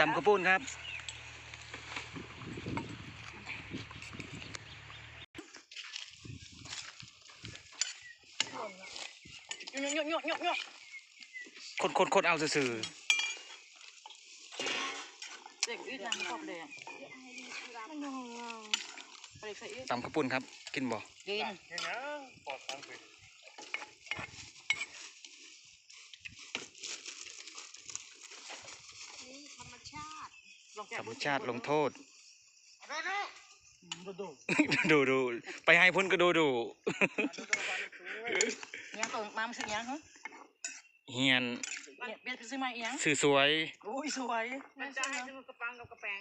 ຕຳເຂົ້າປຸ້ນຄັບ ຄົນໆໆ ເອົາຊື່ໆ. ເດັກອີກນຳຂອບແດງ ຕຳເຂົ້າປຸ້ນຄັບ ກິນບໍ່? ກິນ. ທຳມະຊາດ ທຳມະຊາດລົງໂທດ. ໂດໂດ ໄປໃຫ້ພຸ້ນກໍໂດໂດ. ຫຍັງໂຕມາ ມັນຊື່ຫຍັງ? ຮຽນ ຮຽນ ປ່ຽນຊື່ໃໝ່ອີຫຍັງ? ຊື່ສວຍ. ໂອ້ຍ ສວຍ ມັນຈະໃຫ້ສະໝຸດກະປັງກັບກະແປງ.